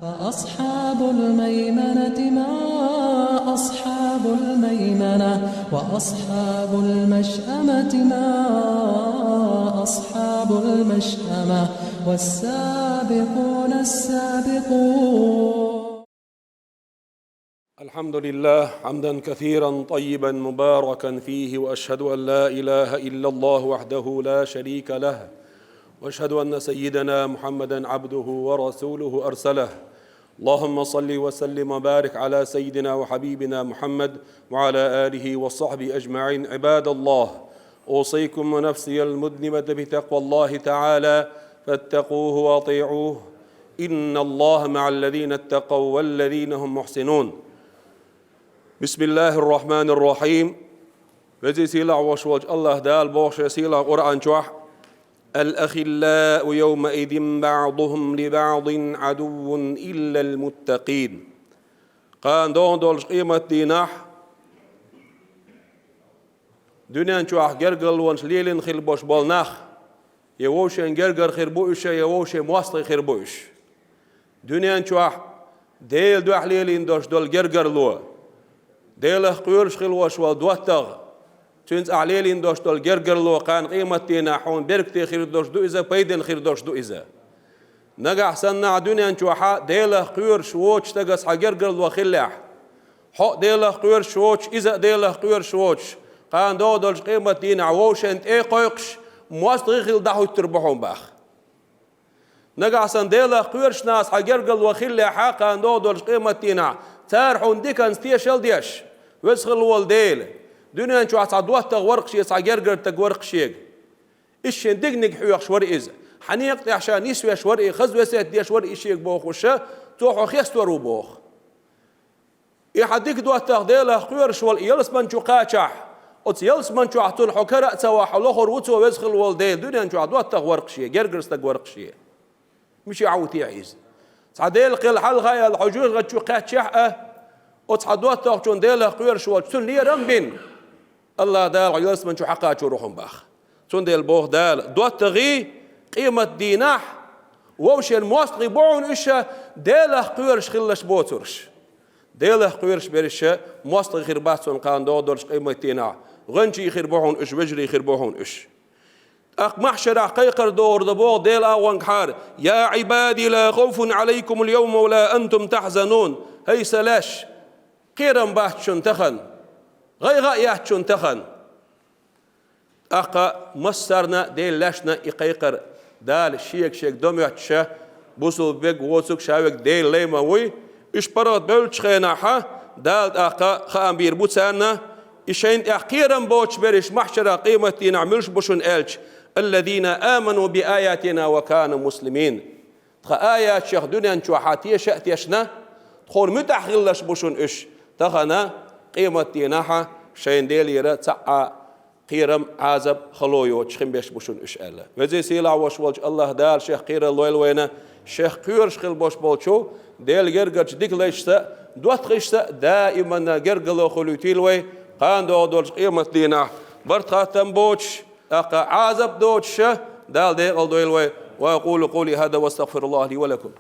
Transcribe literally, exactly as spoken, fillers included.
فأصحاب الميمنة ما أصحاب الميمنة، وأصحاب المشأمة ما أصحاب المشأمة، والسابقون السابقون. الحمد لله، حمدا كثيرا طيبا مباركا فيه، وأشهد أن لا إله إلا الله وحده لا شريك له، وأشهد أن سيدنا محمدا عبده ورسوله أرسله. اللهم صل وسلم وبارك على سيدنا وحبيبنا محمد وعلى آله وصحبه أجمعين. عباد الله، أوصيكم ونفسي المذنبة بتقوى الله تعالى، فاتقوه وأطيعوه، إن الله مع الذين اتقوا والذين هم محسنون. بسم الله الرحمن الرحيم. Веза-сийлахь волчу Аллаха Дала боху шен сийлахь Къуръан чохь: «الأخلاء يومئذ بعضهم لبعض عدو إلا المتقين». Кхана догӀун долчу къематдийнахь дуьнен чохь гергарлонаш лелийна хилла болуш болу нах, я вовшийн гергара хир бу уьш, я вовшийн мостагӀий хир бу уьш. Дуьнен чохь Делан дуьхьа лелийна долуш долу гергарло, Делах кхоьруш хилла волуш волу доттагӀа, цуьнца ахь лелийна долуш долу гергарло кхана къематдийнахь хьуна беркате хир долуш ду иза, пайденна хир долуш ду иза. Нагахь санна ахь дуьнен чохь Делах кхоьруш воцуш стагах хьан гергарло хиллехь, хьо а Делах кхоьруш воцуш, иза а Делах кхоьруш воцуш, кхана догӀун долчу къематдийнахь вовшийн тӀе а кхойкхуш, мостагӀий хилла дӀахӀуьттур бу хьуна боху. Нагахь санна Делах кхоьруш нахах хьан гергарло хиллехь, кхана догӀун долчу къематдийнахь, цара хьуна диканца тешалла деш, Веза хилла волу Дела, дуьнен чохь цхьа доттагӀа вара-кх шега, цхьа гергара стаг вара-кх шега. Иза шен дегниг хьоьхуш вара иза. Хьан некъа тӀехь ша нисвеш вара и, хаза весет деш вара и шега бохуш, цо хьо хестор ву боху. И хьан дика доттагӀа Делах кхоьруш волу и ялсамани чу кхачахь, оцу ялсамани чохь цунна хьо кара а ца вахь, хьо лохур ву цо, Веза хилла волу Дела, дуьнен чохь доттагӀа вара-кх шен, гергара стаг вара-кх шен. Мичахь ву техьа иза? Цхьа Дела кхел хьалха а яьлла, хьо жоьжахати чу кхаьччехь а, оцу хьан доттагӀчунна Делах кхоьруш волчу цунна лерам а бина, Аллаха Дала хьо ялсамани чу хьакхачор ву хьуна боху. Цундела боху Дала, доттагӀий къематдийнахь вовшийн мостагӀий бу хьуна уьш, Делах кхоьруш хилалаш боцурш. Делах кхоьруш берш мостагӀий хир бац хьуна кхана догӀун долчу къематдийнахь, гӀоьнчий хир бу хьуна уьш, вежарий хир бу хьуна уьш. ТӀаккха махьшарахь кхайкхар догӀур ду боху Делан агӀонгахьара: «يا عبادي لا خوف عليكم اليوم ولا أنتم تحزنون». ХӀай сан лайш, кхерам бац шуна тахана, гӀайгӀа а яц шуна тахана. ТӀаккха массарна а Делан лаьшна а и кхайкхар Дала шега-шега до моьттуш, бусулба верг воцург ша верг Делан лай ма вуй, уьш паргӀат бевллачу хенахь, Дала тӀаккха хаам бийр бу царна, и шайна тӀехь кхерам боцуш берш махьшарахь къематдийнахь муьлш бу шуна аьлча: «الذين آمنوا بآياتنا وكانوا مسلمين». Тхан аятех дуьнен чохь теша а тешна, тхуна муьтӀахь хилалаш бу шуна уьш, тахана къематдийнахь шайна Делера цхьа а кхерам, Ӏазап, хало йоцуш хин беш бу шуна уьш аьлла. Веза-сийлахь волуш волчу Аллаха Дала шех кхерар лойла вайна, шех кхоьруш хила болуш болчу Делан гергарчу дика лайшца а, доттагӀашца а даиманна гергарло хуьлуьйтийла вай, кхана догӀун долчу къематдийнахь барт-хаттам боцуш, тӀаккха Ӏазап доцуш, Дала декъала дойла вай. وأقول قولي هذا وأستغفر الله لي ولكم.